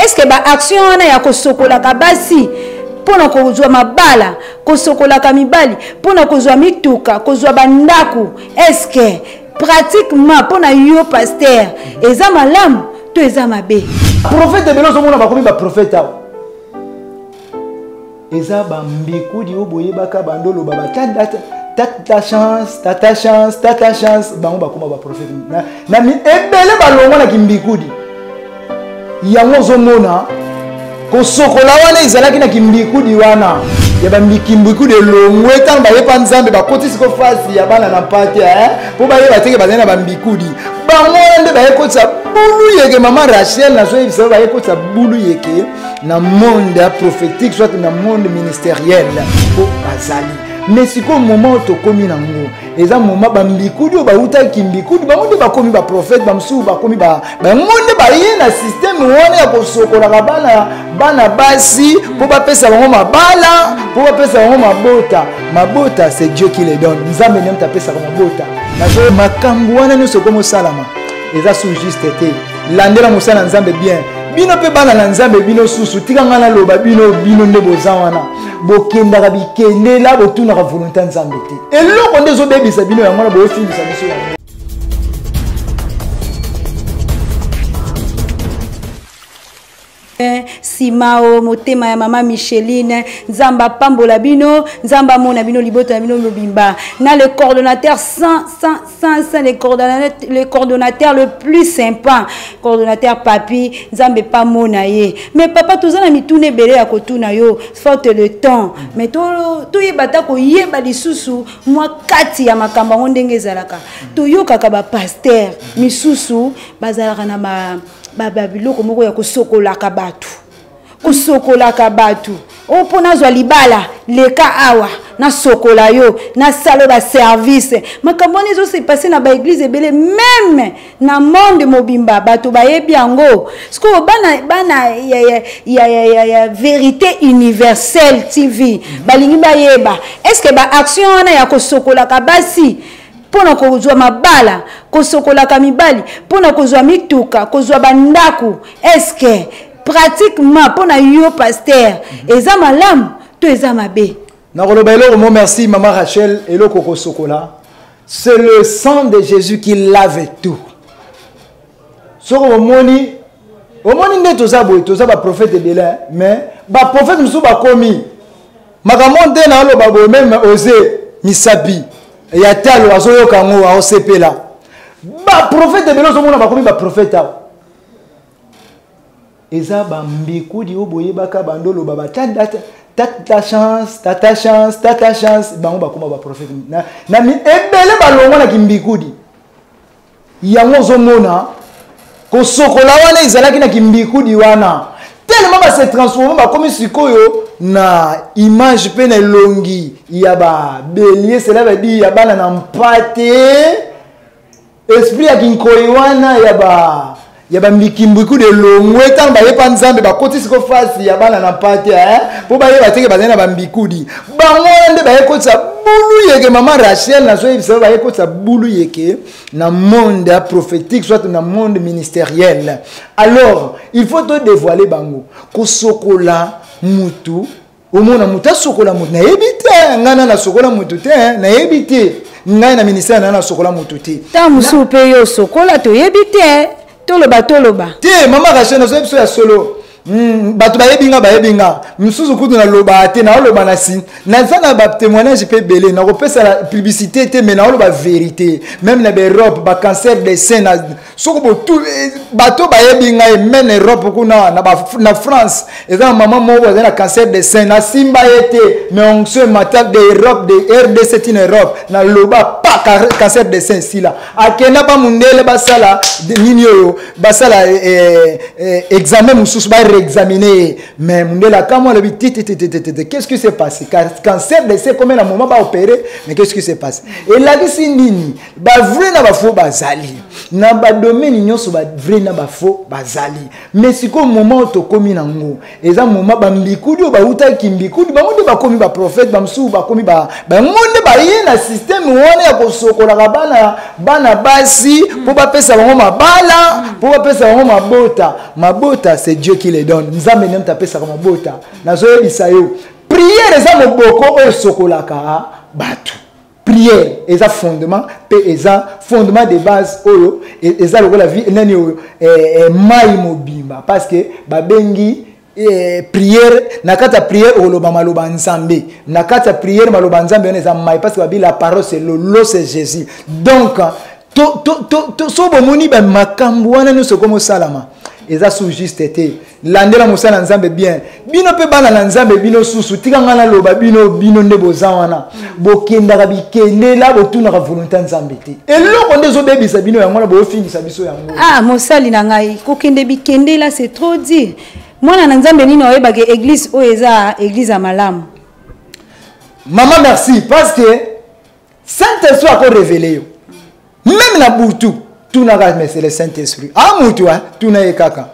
Est ce que baaction wana ya kosokolaka basi mpo na kozwa mabala, kosokolaka mibali mpo na kozwa mituka, kozwa bandako, est ce que pratiquement mpo na yo pasteur eza malamu to eza mabe? Prophète ebele ozomona bakomi baprophète awa eza bambikudi oyo boyebaka bando oloba tata chance, tata chance, tata chance, bango bakoma baprophète na ebele balongwa na kimbikudi. Yango ozomona kosokola wana ezalaki na kimbikudi wana ya bambikimbikudi elongwe ntango bayepa Nzambe, bakoti siko fasi ya bana na mpate mpo bayeba teke bazali na bambikudi. Bango wana nde bayekotisa bulu yeke. Mama Rachel, nazoyebisa yo, bayekotisa bulu yeke na monde ya prophétique soit na monde ministériel mpo bazali. Mais sikoyo moment oyo tokómi nango eza moment bambikudi oyo bautaki mbikudi, bango nde bakomi baprophète, bamosusu bakomi bango nde baye na système wana ya kosokolaka bana basi mpo bapesa bango mabala, mpo bapesa bango mabota. Mabota, c'est Dieu qui les donne. Nzambe nde moto apesaka mabota. Makambo wana nyonso ekomi osalama eza sous juste te. Landela mosala Nzambe bien. Bino mpe bana na Nzambe, bino susu, tika ngai naloba, bino nde boza wana, bokendaka bikendela, botunaka volonté ya Nzambe te. Eloko nde ezobebisa bino yango wana, boyofingisa biso yango. Simao motema ya mama Micheline, Nzambe apambola bino, Nzambe amona bino, libota na bino mobimba. Na le coordonnateur sans sans sans sans le coordonnateur le plus sympa, coordonnateur Papi, Nzambe pamona ye. Mais papa, toza na mituna ebele ya kotuna yo, faute le temps. Mais to toyeba ta koyeba lisusu mwa kati ya makambo yango ndenge ezalaka. Toyokaka ba pasteur misusu bazalaka na ba biloko moko ya kosokolaka bato, kosokolaka bato oyo mpo nazwa libala, leka awa nasokola yo, nasala baservice. Makambo wana ezose passer na baéglise ebele, même na monde mobimba bato bayebi yango. Sikoyo bana ya Vérité Universelle TV balingi bayeba, est ce que baaction wana ya kosokolaka basi mpo na kozwa mabala, kosokolaka mibali mpo na kozwa mituka, kozwa bandako, est ce que pratiquement mpo na yo pasteur eza malamu to eza mabe? Nakoloba eloko mo, merci mama Rachel. Eloko kosokola, c'est le sang de Jésus qui lave tout. Soko omoni nde toza boye, toza baprophète ebele, mais baprophète mosusu bakomi makambo nde naoloba boye. Même ose misapi ya talo azoyoka yango, aosepela. Baprophète ebele ozomona bakomi baprophète awa eza bambikudi oyo boyebaka bando oloba tata chance, tata chance, tata chance, bango bakoma baprophète na ebele balongwa na kimbikudi. Yango ozomona kosokola wana ezalaki na kimbikudi wana, tellement base transforme, bakomi sikoyo na image mpe na elongi ya babélier, cela veut dire ya bana na mpate. Esprit ya kinkoi wana ya bambikimbikudu elongwe ntango bayepa Nzambe, bakoti siko fasi ya bana na mpate mpo bayeba teke bazali na bambikudi. Bango wana nde bayekotisa bulu yeke. Mama Rachel, nazoyebisa yo, bayekotisa bulu yeke na monde prophétique soit na monde ministériel. Alors il faut to dévoiler bango. Kosokola mutu, omona motu asokola motu, nayebi te. Ngai na nasokola motu te, nayebi te. Ngai na ministère na nasokola motu te. Ntango mosusu mpe yo osokola, toyebi te. Toloba, toloba. Te, mama Rachel, nazoyebi biso ya solo. Bato bayebi nga, bayebi nga. Mosusu kutu naloba te, naoloba na si naza na batémoignage mpe ebele. Nakopesa na publicité te, mais naoloba vérité. Même na baEurope, bacancer de sein na soko botu, bato bayebi ngai. Même Europe kuna na France, eza na mama moko azali na cancer de sein, nasimba ye te, mais onction emata de Europe, de RDC tina Europe. Naloba pa, cancer de sein esila. Akenda pa mundele, basala nini oyo basala, examen mosusu, bareexamine ye, mais mundele akamwa, alobi te te te te te te, qu'est-ce qui s'est passé? Cancer de sein, combien na moment baopéré, mais qu'est-ce qui s'est passé? Elakisi nini? Bavrai na bafaux bazali. Na badomaine nyonso, bavrai na bafaux bazali. Mais sikoyo, moment oyo tokómi nango eza moment bambikudi oyo bautaki mbikudi, bango nde bakomi baprophète, bamosusu bakomi bango nde baye na système wana ya kosokolaka bana basi mpo bapesa bango mabala, mpo bapesa bango mabota. Mabota, c'est Dieu qui les donne. Nzambe nde moto apesaka mabota. Nazoyebisa yo, prière eza moboko oyo esokolaka bato. Prière eza fondement, mpe eza fondement de base oyo eza lokola vie nani oyo mai mobimba, parce que babengi prière. Na kati ya prière, oloba maloba Nzambe. Na kati ya prière, maloba Nzambe wana eza mai, parce que babi la parole, c'est l'eau, c'est Jésus. Donc to so bomoni bamakambo wana nyonso ekomi osalama, eza su juste te. Landela mosala na Nzambe bien. Bino mpe bana na Nzambe, bino susu, tika ngai naloba, bino nde boza wana, bokendaka bikendela, botunaka volonté ya Nzambe te. Eloko nde ezobebisa bino yango wana, boofingisa biso yango. Ah, mosali na ngai, kokende bikendela, c'est trop dire. Mwana na Nzambe nini oyebaka église oyo eza église ya malamu? Mama, merci, parce que Saint Esprit akorévéler yo même na butu. Tunaka, mais c'est le Saint Esprit a mutu tuna ye kaka.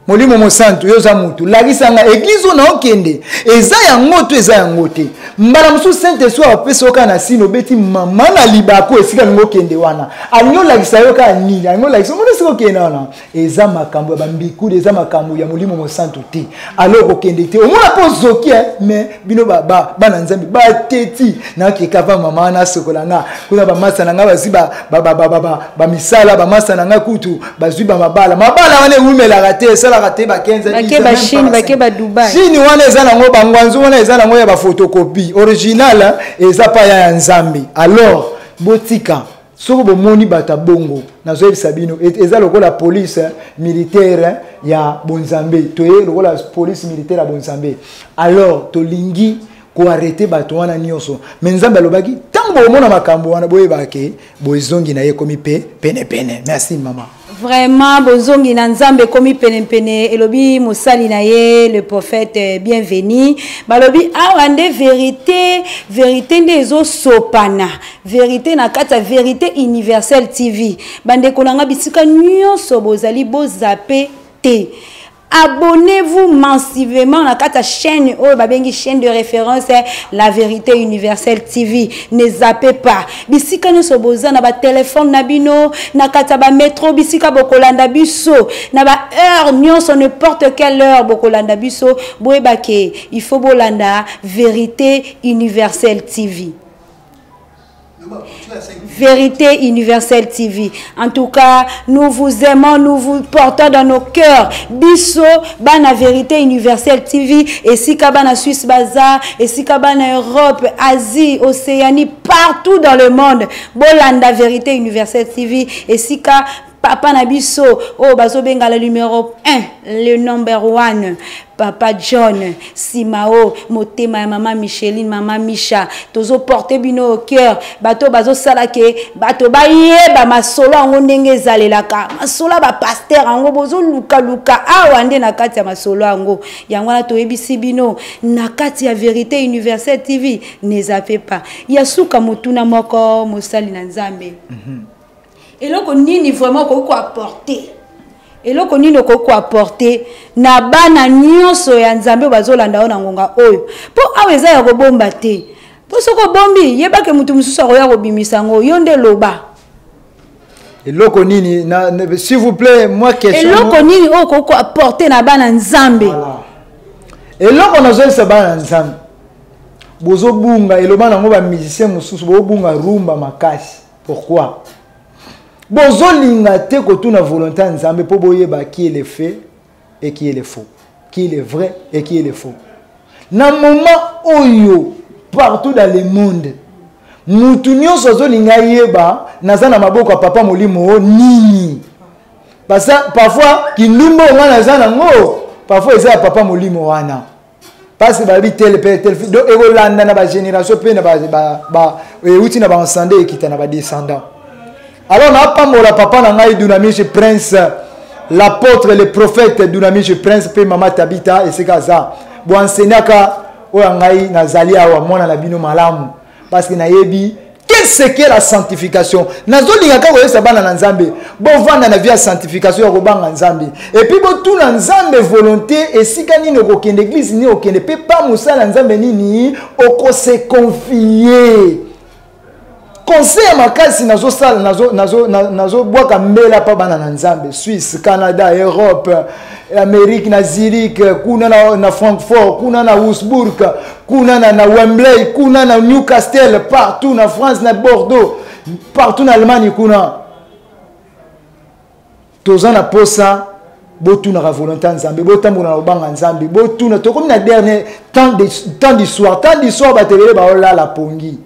Molimo Mosantu, yo oza mutu, lakisa nga église oyo naokende eza yango to eza yango te. Mbala mosusu Saint Esprit apesi yo kaka na sine, obeti mama na libako esika alingi okende wana, alingi olakisa yo kaka nini, alingi olakisa omoni esika okende wana eza makambo ya bambikude, eza makambo ya Molimo Mosantu te. Alors okende te, omona mpe ozoki. Mais bino bana Nzambe bateti, nakeka pa mama wana asokola nga kuna, bamasa na nga bazwi bamisala, bamasa na nga kutu bazwi bamabala. Mabala wana ewumelaka te, esalaka te ba 15. Bake baChine, bake baDubai. Chine wana eza nango bangwanzu, wana eza nango ya baphotocopie. Original eza pa ya Nzambe. Alors botika, soki bomoni bato ya bongo, nazoyebisa bino, eza lokola police militaire ya bonzambe. Toye lokola police militaire ya bonzambe. Alors tolingi koarrêter bato wana nyonso. Mais Nzambe alobaki, ntango bokomona makambo wana, boyebaka ke bozongi na ye ekomi mpe penepene. Merci, mama. Vraiment, bozongi na Nzambe ekomi penepene, elobi mosali na ye, le prophète Bienvenu. Balobi awa nde vérité, vérité nde ezosopana, vérité na kati ya Vérité Universelle TV. Bandeko na nga, bisika nyonso bozali, bozape te, abonnez-vous massivement na kati ya chaîne oyo babengi chaîne de référence, La Vérité Universelle TV. Ne zappez pas. Bisika nyonso boza, na batelefone na bino, na kati ya bametro, bisika bokolanda biso na baheure nyonso, n'importe quelle heure bokolanda biso, boyebake il faut bolanda Vérité Universelle TV, Vérité Universelle TV. En tout cas, nous vous aimons, nous vous portons dans nos cœurs. Biso, bana Vérité Universelle TV, et sika bana Suisse baza, et sika bana Europe, Asie, Océanie, partout dans le monde. Bolanda Vérité Universelle TV, et sika papa na biso oyo bazobenga le numéro 1, le number 1, papa John Simao, motema ya mama Micheline, mama Misha, tozoporte bino au cœur. Bato bazosala ke bato bayeba masolo yango ndenge ezalelaka, masolo ya bapasteur yango bozolukaluka awa nde na kati ya masolo yango. Yango wana toyebisi bino na kati ya Vérité Universelle TV, ne zappez pas. Ya suka, motuna moko, mosali na Nzambe. Eloko nini vraiment okoki koapporter, eloko nini okoki koapporter na bana nyonso ya Nzambe oyo bazolanda oyo na ngonga oyo? Mpo awa eza ya kobomba te, mpo soki obombi, yebake motu mosusu akoya kobimisa yango. Yo nde loba. Eloko nini s'il vous plaît, moi question? Eloko nini oyo okoki koapporter na bana Nzambe? Voilà. Eloko nazoyebisa bana na Nzambe, bozobunga, eloba nango bamusicien mosusu, bozobunga rumba makasi. Pourquoi bozolinga te kotuna volonté ya Nzambe mpo boyeba qui est le fait et qui est le faux, qui est le vrai et qui est le faux? Na moment oyo, partout dans le monde, mutu nyonso azolinga yeba naza na maboko ya papa molimo nini. Parce parfois kindumba oyo nga naza nango, parfois eza ya papa molimo wana, parce que balobi tel mpe tel. Donc ekolanda na bagénération mpe na euti na baancêtres, ekita na badescendant. Alors napambola papa na ngai Dunamiche Prince, l'apôtre, le prophète Dunamiche Prince, mpe mama Tabita esika aza. Boenseignaka oyo ya ngai nazali awa, mwana na bino malamu, parce que nayebi. Qu'est-ce que la sanctification? Nazolinga kaka koyebisa bana na Nzambe, bovanda na vie ya sanctification ya kobanga Nzambe. Et puis botuna Nzambe volonté esika nini okokende, église nini okende, pe pa mosala Nzambe nini okose confier. Conseil ya makasi nazosala, nazobwaka mbela pa bana na Nzambe, Suisse, Canada, Europe, Amérique, na Zurich, kuna na Francfort, kuna na Würzburg, kuna na Wembley, kuna na Newcastle, partout na France, na Bordeaux, partout na Allemagne kuna. Toza na posa botunaka volonté ya Nzambe, botambola na kobanga Nzambe, botuna. Tokomi na dernier temps de, temps du soir, temps du soir bato ebele baolala pongi.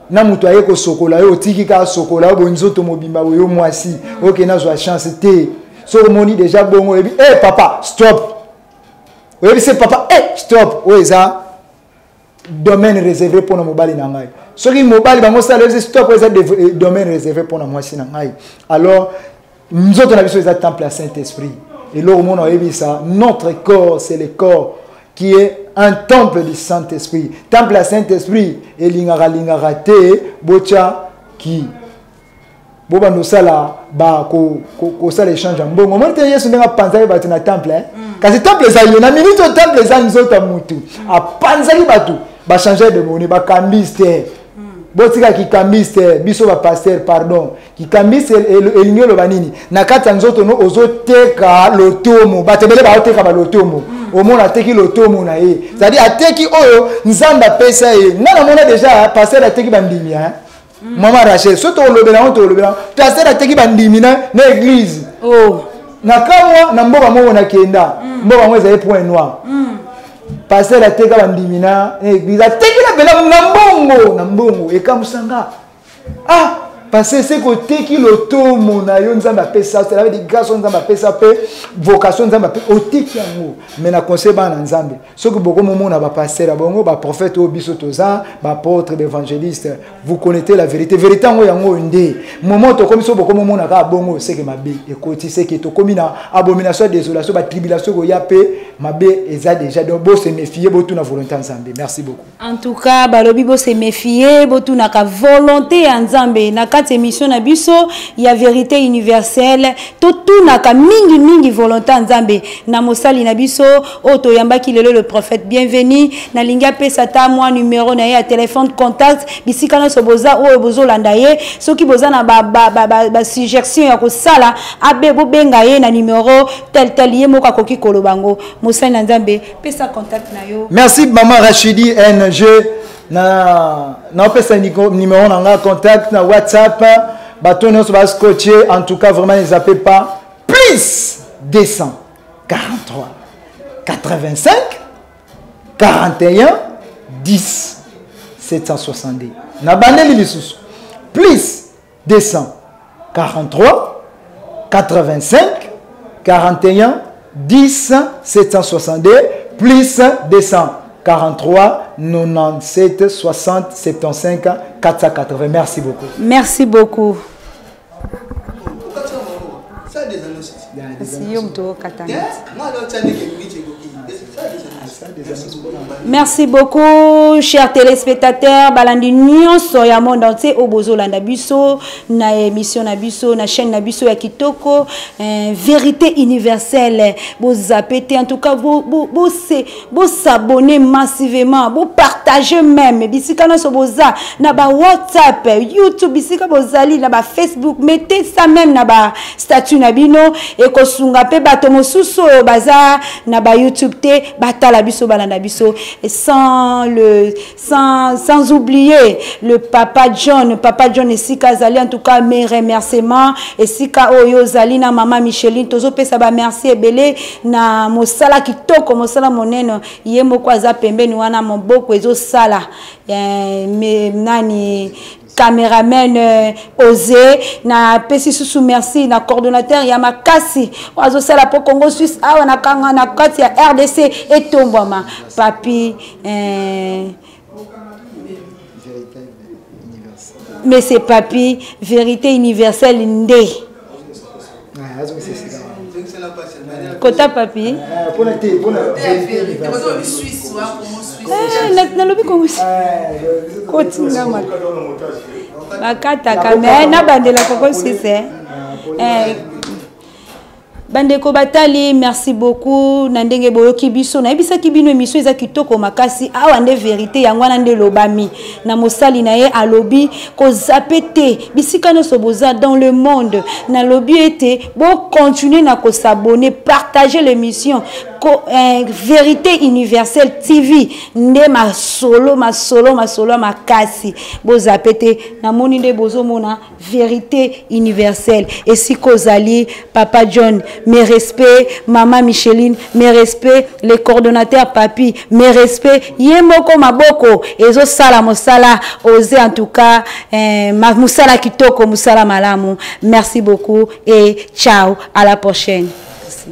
Na moto aye kosokola yo, otiki kaka sokola yo, bonzoto mobimba boyo mwasi, oke nazwa chance te. Soki omoni déjà bongo, oyebi, eh, papa, stop. Oyebi se papa, eh, stop. Oyo eza domaine réservé mpona mobali na ngai. Soki mobali bango sala, oyebi se stop, oyo eza domaine réservé mpona mwasi na ngai. Alors, nzoto na biso eza temple ya Saint-Esprit. Eloko mona oyebisa, notre corps, c'est le corps qui est un temple du Saint-Esprit. Temple ya Saint-Esprit, elingaka lingaka te, botya ki. Bobanda osala ba kosala échange ya mbongo. Omoni te Yesu ndenge apanzaki bato na temple, hein? Kasi temple eza ye, na minute oyo temple eza nzoto ya mutu. Apanzaki bato, ba changer de monnaie, ba cambiste. Botika kikambiste, biso ba pasteur, pardon. Kikambiste elingi oloba nini? Na kati ya nzoto no ozoteka lotomo. Bato ebele baoteka ba lotomo. Omona ateki lotomo na ye. C'est-à-dire ateki oyo Nzambe apesa ye. Nga namona déjà pasteur ateki bandimi, hein? Maman Rachel, soki tolobela yango, tolobela yango. Pasteur ateki bandimi na église. Oh. Na kamwa na mboka moko nakenda. Mboka yango ezali point noir. Pasteur ateka bandimi na église. Ateki na pena na mbongo, na mbongo ekamusanga. Ah, pasteur se koteki lotomo na yo Nzambe apesa, c'est la grâce Nzambe apesa pe vocation Nzambe apesa, oteki yango. Mais na conseil bana Nzambe, soki boko momona ba pasteur ya bongo, ba prophète oyo biso toza, ba apôtre, ba évangéliste, vous connaissez la vérité. Vérité yango yango nde. Moment tokomi so boko momona kaka bongo, c'est que mabe ekoti, c'est que tokomi na abomination, désolation, ba tribulation koya pe mabe eza déjà. Donc bo se méfier, bo tuna volonté Nzambe. Merci beaucoup. En tout cas, balobi bo se méfier, bo tuna ka volonté ya Nzambe. Na kati émission na biso, ya vérité universelle, to tuna ka mingi mingi volonté ya Nzambe. Na mosali na biso, oyo toyambaki lelo le prophète bienvenu, na lingi apesa ta mwa numéro na ye ya téléphone contact, bisika nyonso boza oyo bozolanda ye, soki boza na ba suggestion ya kosala, abe bobenga ye na numéro tel tel, ye moko akoki koloba ngo. Mosali na Nzambe, pesa contact na yo. Merci maman Rachidi NG. Na opesa numéro na nga contact na WhatsApp, bato nyonso ba scotcher, en tout cas vraiment ne zappez pas. Plus 243 85 41 10 762. Na bandeli lisusu. Plus 243 85 41 10 762 plus 243 97 60 75 480. Merci beaucoup. Merci beaucoup. Merci beaucoup, chers téléspectateurs. Balandi nyonso ya monde entier au bozolanda biso na émission na biso na chaîne na biso ya kitoko, vérité universelle. Bo zapete en tout cas, bo bo bo se bo s'abonner massivement, bo partager même bisika nyonso boza na ba WhatsApp, YouTube, bisika bozali na ba Facebook, mettez ça même na ba statut na bino et kosunga pe bato mosusu oyo baza na ba YouTube te batala biso balanda biso. Et sans oublier le papa John, papa John esika azali, en tout cas mes remerciements esika oyo ozali na mama Micheline, tozopesa ba merci ebele na mosala kitoko, mosala monene ye moko aza pembeni wana moboko ezosala. Me, nani cameraman Osé na pesi susu merci na coordonnateur ya makasi oyo azosala po Congo Suisse awa na kanga na kati ya RDC etombwama papi mais c'est papi vérité universelle nde. Kota papi. Nalobi Congo. Kotinga ma. Bakataka mais nabandela kokosisa. Eh, bandeko batali, merci beaucoup na ndenge boyoki biso. Nayebisaki bino, émission eza kitoko makasi. Awa nde vérité yango wana nde elobami na mosali na ye. Alobi kozape te bisika nyonso boza dans le monde. Nalobi ete bocontinue na kos'abonner, partager l'émission. Vérité Universelle TV nde masolo, masolo, masolo ya makasi. Bozape te. Namoni nde bozomona Vérité Universelle esika ozali. Papa John, mes respects. Mama Micheline, mes respects. Le coordonnateur Papi, mes respects. Ye moko maboko ezosala mosala ose. En tout cas, eh, mosala kitoko, mosala malamu. Merci beaucoup et ciao, à la prochaine. Merci.